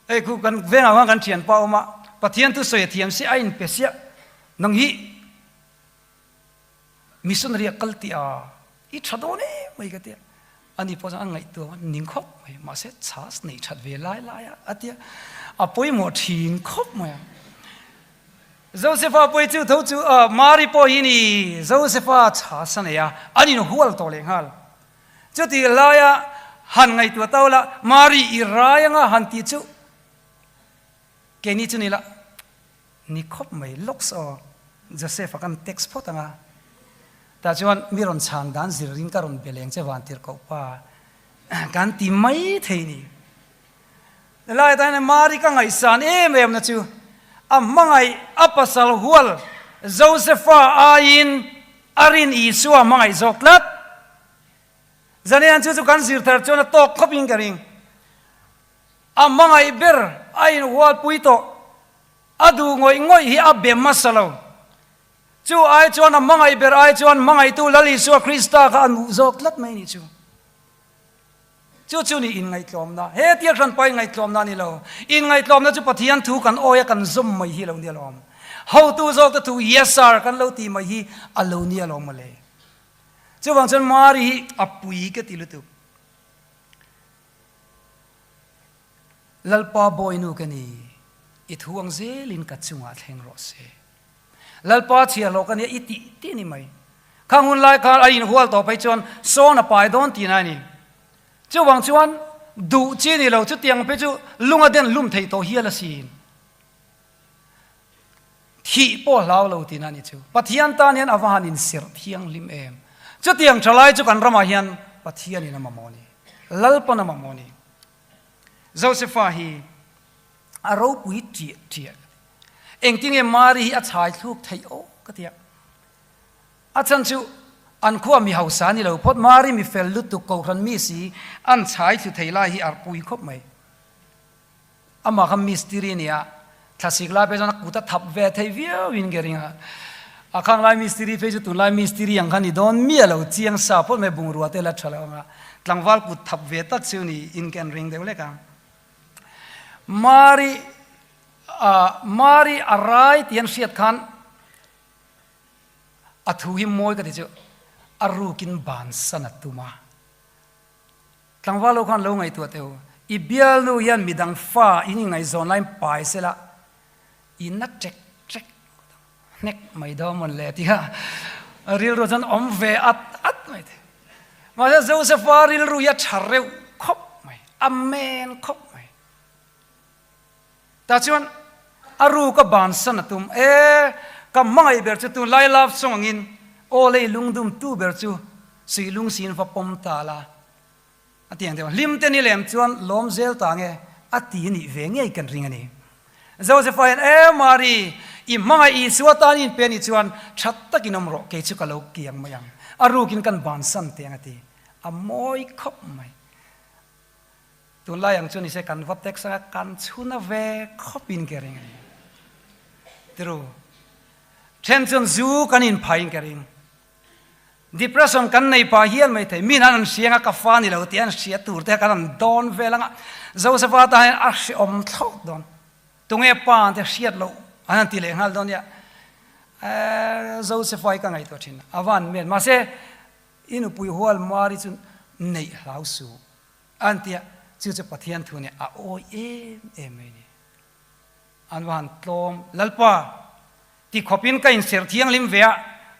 Hei khu kan vengah khan kan thianpa awm a Pathian thusawi a thiam si a inpe siah nang hi Missionary a kal tih a, i tha dawn em mai ka tia. Ani pawh chuan a ngaihtuah a, ning khawp mai, mahse chhas nei that ve lai lai a, a tia. A pawimawh thin khawp mai a. Josepha pawh hi chu tho chu, Mari pawh hi ni Josepha chhas a nei a, an inhual tawh leh nghal. Chutih laia han ngaihtuah tau la, Mari i rai anga han tih chu keini chu ni la. Ni khawp mai lawks aw. Joseph a kan text phawt ang a. Tah chuan mi rawn chhan dan zir in ka rawn be leng che van tir koh pa kan ti mai thei ni. Helai ah hian Mari ka ngaihsan em em na chu a hmangaih a pasal hual Josepha aiin a rin Isua hmangaih zawk tlat. Zanian chu chu kan zir thar chuan a tawk khawp in ka ring. A hmangaih ber a inhualpui tawh. A duh ngawih ngawih hi a be hmasa lo. Chu ai chuan a hmangaih ber ai chuan hmangaihtu Lal Isua Krista kha a nuh zawk tlat mai nih chu. Chu chu ni inngaihtlawmna. He tia hranpa inngaihtlawmna a ni lo. Inngaihtlawmna chu Pathian thu kan awi a kan zawm mai hi a lo ni alawm. Hotu zawkte thu Yes sir kan lo ti mai hi a lo ni alawm mawle. Chuvang chuan Mari hi a pui ka ti lutuk. Lalpa bawinu ka ni, i thu ang zelin ka chungah thleng rawh se. Lalpa chhiahhlawh ka nia i tih tih ni mai. Khang hun lai khan a inhual tawh phei chuan sawn a pai dawn tihna a ni. Chuvang chuan duh chi ni lo chutiang phei chu lung a den hlum thei tawh hial asin. Thih pawh hlau lo tihna a ni chu. Pathian tan hian a va han insirh thianghlim em. Chutiang tha lai chu kan ramah hian Pathianin a mamawh a ni. Lalpan a mamawh a ni. Josefa hi a ropui ṭiah ṭiah ka ti. Engtinge Mari hi a chhai thluk theih aw ka ti a. A chhan chu an khua mi hausa ni lo phawt Mari mi fel lutuk kohhran mi si an chhai thlu thei lai hi a pui khawp mai. Amah kha mistiri a ni a, thlasik lai phei chuan a kut a thap ve thei viau in ka ring a. A khang lai mistiri phei chu tunlai mistiri ang kha ni dawn miah lo chiang sa phawt mai bungrua te la tha lo ang a, tlangval kut thap ve tak chu ni in ka en ring deuh lek a. Mari ah Mari a rai tih an hriat khan a thu hi mawi ka ti chu a rukin bansan a tum a. Tlangval ho khan lo ngaihtuah teh u, i bialnu hian midang fa in ingaihzawn laiin pai se la, i na ṭek ṭek hnek mai dawn mawn le tia rilru chuan awm ve at at mai thei. Mahse Josefa rilru hi a ṭha reuh khawp mai, a men khawp mai. Tah chuan a ruk a bansan a tum, E, ka hmangaih ber chu tunlai love song angin aw lei lungdum tu ber chu suih lung siin va pawm ta la a ti ang deuh a. Hlim te ni lem chuan lawm zel ta nge a ti nih ve ngei kan ring a ni. Josefa hian, E Mari, i hmangaih Isua tan i inpe nih chuan tha takin awm rawh, kei chu ka lo kiang mai ang, a rukin kan bansan teh ang a ti. A mawi khawp mai. Tunlai ang chu nise kan va text anga kan chhun a ve khawp in ka ring a ni. Tiru, then chuan zu kan in phah in ka ring. Depression kan nei pah hial mai thei. Min an an hria anga ka fa ni lo tih an hria tur te kha kan han dawn vel anga Josepha tan hian a hreawm thlawt dawn. Tunge pa ang te hriat loh an han ti leh nghal dawn nia. Eeh Josepha hi ka ngaihtuah thin a van men. Mahse i nupui hual Mari chu neih hlau suh. An ti a, chu chu Pathian thu nih a awi em em mai a ni. An va han tlawm, Lalpa, ti khawpin ka inserh thianghlim ve a,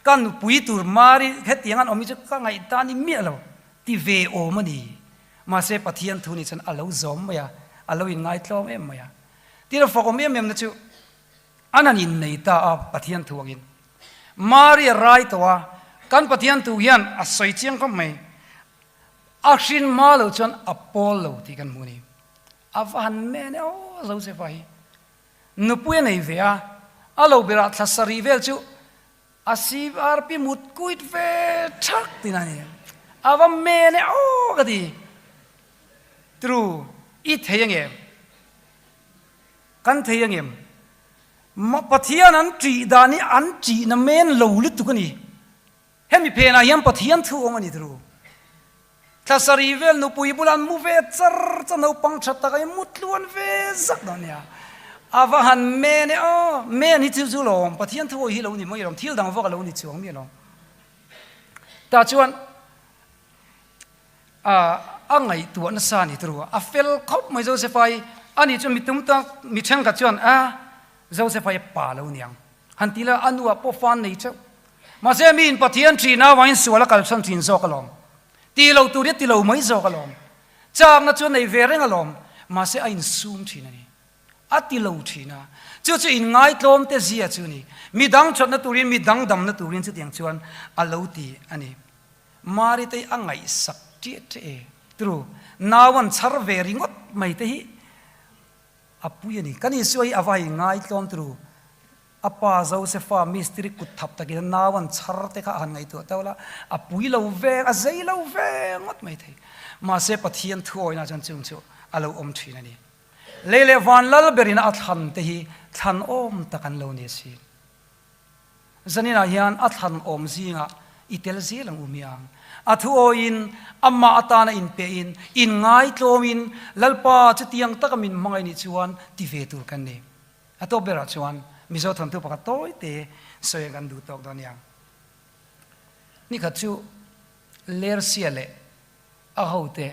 ka nupui tur Mari hetiang an awm hi chu ka ngaihdan i miah lo, ti ve awm a ni. Mahse Pathian thu nih chuan a lo zawm mai a, a lo inngaitlawm em mai a. Tin a fak awm em em na chu an han innei ta a Pathian thu angin. Mari a rai tawh a, kan Pathian thu hian a sawi chiang khawp mai. A hrin hma lo chuan a pawl lo tih kan hmu a ni. A va han men e aw Josefa hi. Nupui a nei ve a, a lo berah thla sarih vel chu a CRP mut kuit ve thak tin a ni. A va men e aw ka ti. True, i thei angem? Kan thei angem? Pathian an ṭih dan hi an ṭihna men lo lutuk a ni. Hemi phenah hian Pathian thu awm a ni turu. Thla sarih vel nupui bulah an mu ve char char naupang tha tak a mu tluan ve zak dawn nia. A va han men e aw, men hi chu chu lawm, Pathian thu awi hi lo ni mai alawm, thil dang vak a lo ni chuang mi alawm. Tah chuan a ngaihtuah nasa a ni turu, a fel khawp mai Josepha hi, ani chuan mi tum tak mi thenkhat chuan a Josepha hi pa lo niang. Han ti la, a nuah pawh fan nei teuh. Mahse miin Pathian ṭhina avangin sual a kalchhan ṭhin zawk alawm. Ti lo tur hi a ti lo mai zawk alawm. Chakna chu a nei ve reng alawm. Mahse a insum ṭhin a ni. A ti lo ṭhin a. Chu chu inngaitlawm te zia chu a ni. Mi dang ṭhatna turin, mi dang damna turin chutiang chuan a lo ti a ni. Mari te hi a ngaihsak ṭiah ṭiah e. Tru, nau an chhar ve ringawt mai te hi A pui a ni. Kan Isua hi a va inngai tlawm turu. A pa Josefa mistiri kut thap takin a nau an chhar te kha a han ngaihtuah tau la, a pui lo veng, a zei lo ve ngawt mai thei. Mahse Pathian thuawina chuan chung chu a lo awm thin a ni. Lei leh van lal berin a thlan te hi thlan awm tak an lo ni asin. Zaninah hian a thlan awm zingah. I tel zel ang u miang. A thu awiin, amah atana inpehin, inngaitlawmin, Lalpa chutiang taka min hmangaih nih chuan ti ve tur kan ni. A tawp berah chuan Mizo thawnthu pakhat tawi te sawi ang kan duh tawk dawn nia. Nikhat chu Lersia leh a hote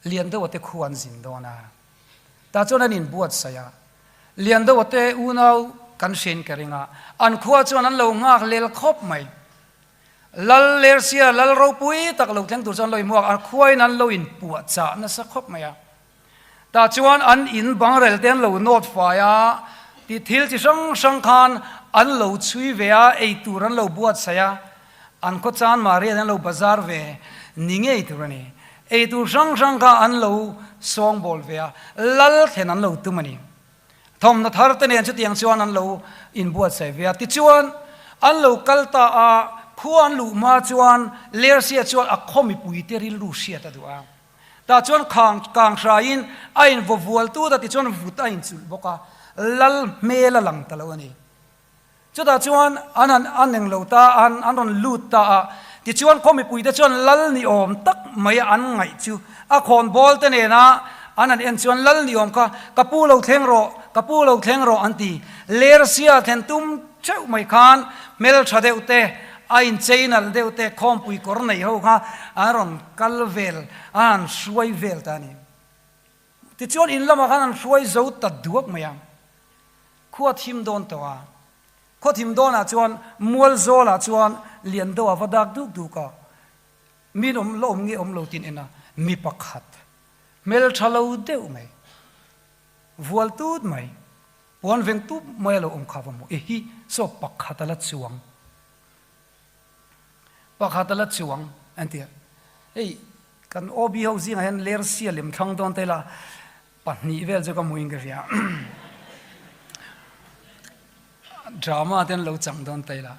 Liandoa te khu an zin dawn a. Tah chuan an inbuatsaih a. Liandoa te unau kan hriain ka ring a, an khua chuan an lo nghak lel khawp mai. Lal Lersia lal ropui tak lo thleng tur chuan an lo inhmuak a, an khuain an lo inpuahchah nasa khawp mai a. Tah chuan an in bangrel te an lo nawt fai a, ti thil chi hrang hrang khan an lo chhui ve a, ei tur an lo buatsaih a, an khaw chan Maria an lo bazar ve ni ngei tur a ni. Ei tur hrang hrang kha an lo sawngbawl ve a, lal thlen an lo tum a ni. Thawmhnaw thar te nen chutiang chuan an lo inbuatsaih ve a. Tichuan, an lo kal ta a, khua an luh hma chuan Lersia chuan a khaw mipuite rilru hriat a duh a. Tah chuan khang kang hraiin a invaw vual tut a, tichuan vut a inchulh bawk a, lal hmel a lang ta lo a ni. Chutah chuan an han an eng lo ta a, an rawn lut ta a. Tichuan khaw mipuite chuan lal ni awm tak mai an ngaih chu a khawn bawl te nena an han en chuan lal ni awm kha ka pu lo thleng rawh, ka pu lo thleng rawh an ti. Lersia thlen tum theuh mai khan hmeltha deuh te, a inchei nalh deuh te, khawmpui kawr nei ho kha an rawn kal vel, an han hruai vel ta a ni. Tichuan in lamah khan an hruai zo ta duak mai a. Khua thim dawn tawh a. Khaw thim dawnah chuan mual zawlah chuan lian deuh a va dak duk duk a. Min awm la awm nge awm lo tin en a, mi pakhat hmeltha lo deuh mai, vual tut mai, puan veng tup mai a lo awm kha va hmu. I hi saw pakhat a la chuang. Pakhat a la chuang an ti a. Hei kan OB ho zingah hian lersia lem thlang dawn ta ila pahnih vel chu ka hmuin ka hria. Drama te an lo chang dawn ta ila.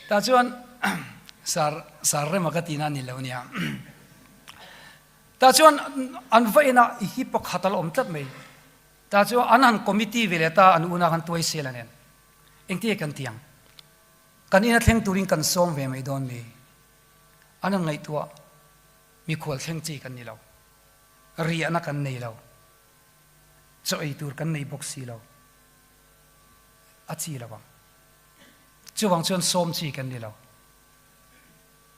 Tah chuan sar sar rema ka tihna a ni lo nia. Tah chuan an va inah i hi pakhat a la awm tlat mai. Tah chuan an han committee ve leh ta an unau khan tuai sel a nen. Engtin kan ti ang? Kan ina thleng turin kan sawm ve mai dawn mi? An han ngaihtuah, Mikhual thleng chi kan ni lo. Riahna kan nei lo. Chaw ei tur kan nei bawk si lo. A chi lo ang. Chuvang chuan sawm chi kan ni lo.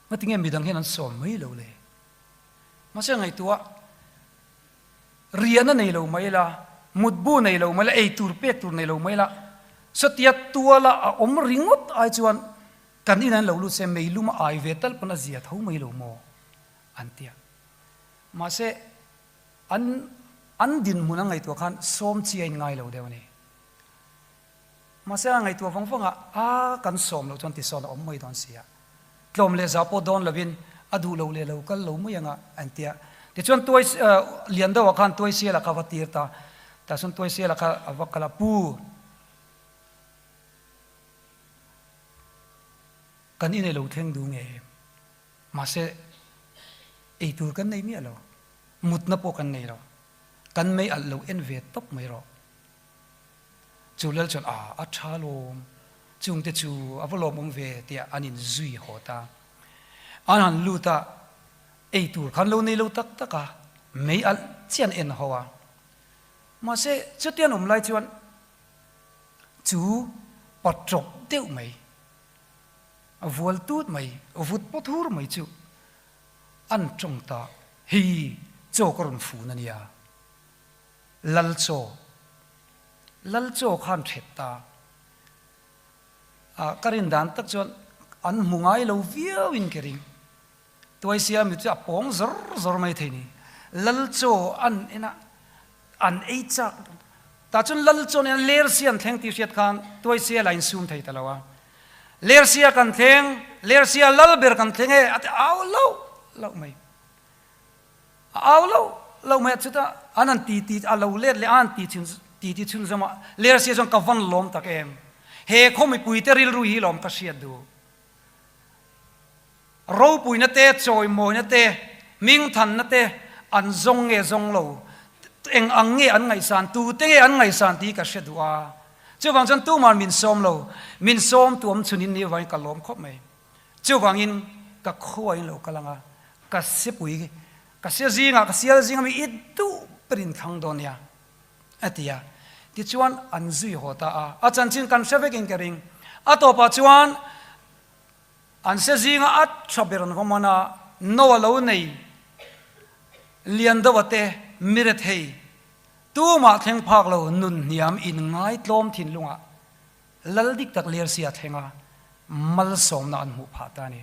Ngatinge midang hian an sawm mai lo le? Mahse ngaihtuah, Riahna nei lo mai la, mutbu nei lo mai la, ei tur pek tur nei lo mai la, satia tuala a awm ringawt ai chuan kan inah an lo lut se meilum a ai ve tal pawn a zia tho mai lo maw? an ti a. Mahse, an an dinhmun a ngaihtuah khan sawm chi a inngai lo deuh a ni. Mahse a ngaihtuah vang vang a, a kan sawm loh chuan tisawn a awm mai dawn si a, tlawm leh zah pawh dawn lovin a duh lo leh lo kal lo mai anga an ti a. Tichuan tuai lian deuhah khan Tuaisiala kha a va tir ta, tah chuan Tuaisiala kha a va kal a, Pu, kan inei lo thleng duh nge em? Mahse ei tur kan nei miah lo, mutna pawh kan nei lo, kan mei alh lo en ve tawp mai rawh. Chu lal chuan, A, a tha lawm, chungte chu a va lawmawm ve tiah an inzui haw ta. An han lut a, ei tur khan lo nei lo tak tak a, mei alh chiah an en ho a. Mahse, chutia an awm lai chuan chu pa tawp deuh mai, a vual tut mai, vut pawt hur mai chu an tawng ta, Hei, chaw ka rawn fun a nia. Lal chaw, Lal chaw khan thet ta a, ka rin dan tak chuan an hmu ngai lo viau in ka ring. Tuaisia mi chu a pawng zawr zawr mai thei ni. Lal chaw an en a, an ei chak tah chuan Lal chaw nen Lersia an thleng tih hriat khan Tuaisia la insum thei ta lo a. Lersia kan thleng, Lersia lal ber kan thleng e a ti au loh loh mai. A au lo lo mai a, chutah an han ti ti a lo let leh a han ti chhun ti ti chhun zawm a, Lersia chuan ka van lawm tak em, he khaw mipui te rilru hi lawm ka hriat duh. Ropuina te, chawimawina te, hmingthanna te an zawng nge zawng lo, eng ang nge an ngaihsan, tute nge an ngaihsan tih hi ka hre duh a. Chuvang chuan tuman min sawm lo, min sawm tuam chhunin ni avangin ka lawm khawp mai. Chuvangin ka khua in lo kal ang a, ka sepui, ka sia zingah, ka sial zinga mi i duh berin thlang dawn nia, a ti a. Tichuan an zui haw ta a, a chanchin kan hre vekin ka ring. A tawpah chuan an sia zinga a tha ber an va man a, no a lo nei lian deuh a te, mi rethei, tumah thleng phak lo nun hniam in ngaitlawm thinlungah Lal dik tak Lersia thlenga malsawmna an hmuh phah ta a ni.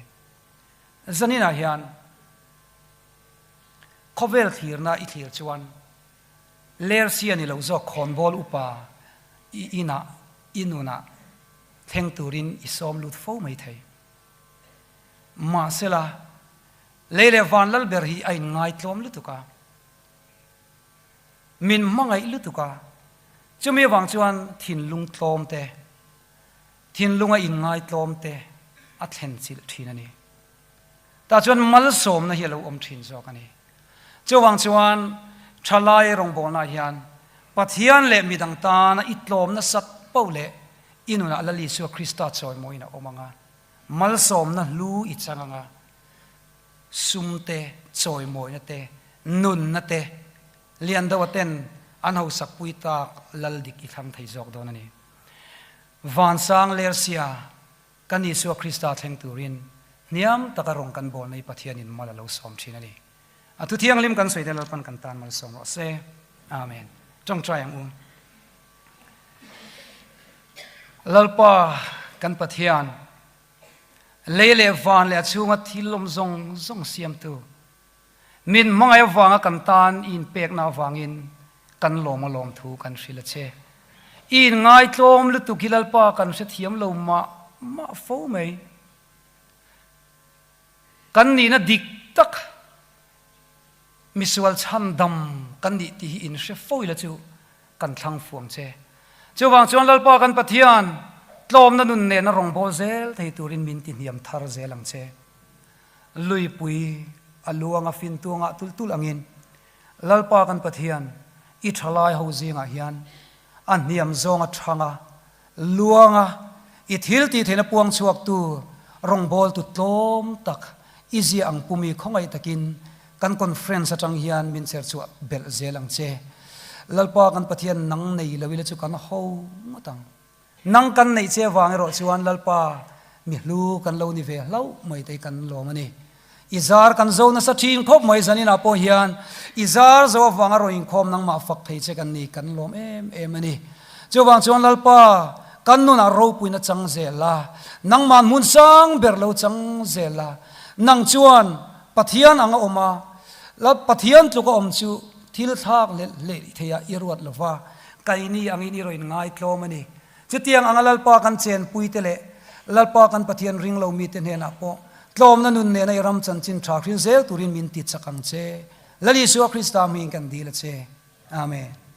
Zaninah hian khawvel thlirna i thlir chuan Lersia ni lo zawk khawnbawl upa i inah i nunah thleng turin i sawm lut fo mai thei. Mahsela, lei leh van lal ber hi a inngaitlawm lutuk a. Min hmangaih lutuk a, chumi avang chuan thinlung tlawm te, thinlunga inngai tlawm te a thlen chilh thin a ni. Tah chuan malsawmna hi a lo awm thin zawk a ni. Chuvang chuan thalai rawngbawlnaah hian Pathian leh midang tana i tlawm nasat poh leh i nunah Lal Isua Krista chawimawiin a awm ang a, malsawmna hlu i chang ang a, Sum te, chawimawina te, nunna te, lian deuha ten an hausak pui tak lal dik i thlang thei zawk dawn a ni. Vansang Lersia, kan Isua Krista thleng turin hniam taka rawng kan bawl mai Pathianin mal a lo sawm thin a ni. A thu thianghlim kan sawi te Lalpan kan tan mal sawm rawh se. Amen. Tawngtai ang u. Lalpa kan Pathian, Lei leh van leh a chhunga thil awm zawng zawng siamtu, min hmangaih avanga kan tan i inpekna avangin kan lawm a lawm thu kan hrilh a che. I inngaitlawm lutuk hi Lalpa kan hrethiam lo mah mah fo mai. Kan nihna dik tak misual chhandam kan nih tih hi inhre fo ila chu kan thlang fuang che. Chuvang chuan Lalpa kan Pathian, tlawmna nun nena rawngbâwl zel thei turin min ti hniam thar zel ang che. Luipui a luang a fin tuangah tulh tulh angin, Lalpa kan Pathian, i thalai ho zingah hian a hniam zawng a thang a, Luanga i thil tih theihna puang chhuaktu rawngbawltu tlawm tak i ziah ang pumi khawngaih takin kan conference atang hian min cher chhuah belh zel ang che. Lalpa kan Pathian nang nei lo ila chu kan ho ngawt ang. Nang kan neih che vang erawh chuan Lalpa mi hlu kan lo ni ve hlauh mai te hi kan lawm a ni. I zar kan zo nasa thin khawp mai zaninah pawh hian i zar zo avanga rawn inkhawm nangmah fak thei che kan ni kan lawm em em a ni. Chuvang chuan Lalpa kan nunah ropuina chang zel la, nangmah hmun sang ber lo chang zel la, nang chuan Pathian anga awm a, Lal Pathian tluka awm chu thil thlak leh hleh theiah i ruat lova, keini angin i rawn ngaitlawm a ni. Chutiang anga Lalpa kan chenpuite leh Lalpa kan Pathian ring lo mite hnenah pawh tlawmna nun nena i ram chanchin tha hrin zel turin min ti chak ang che. Lal Isua Krista hmingin kan dil a che. Amen.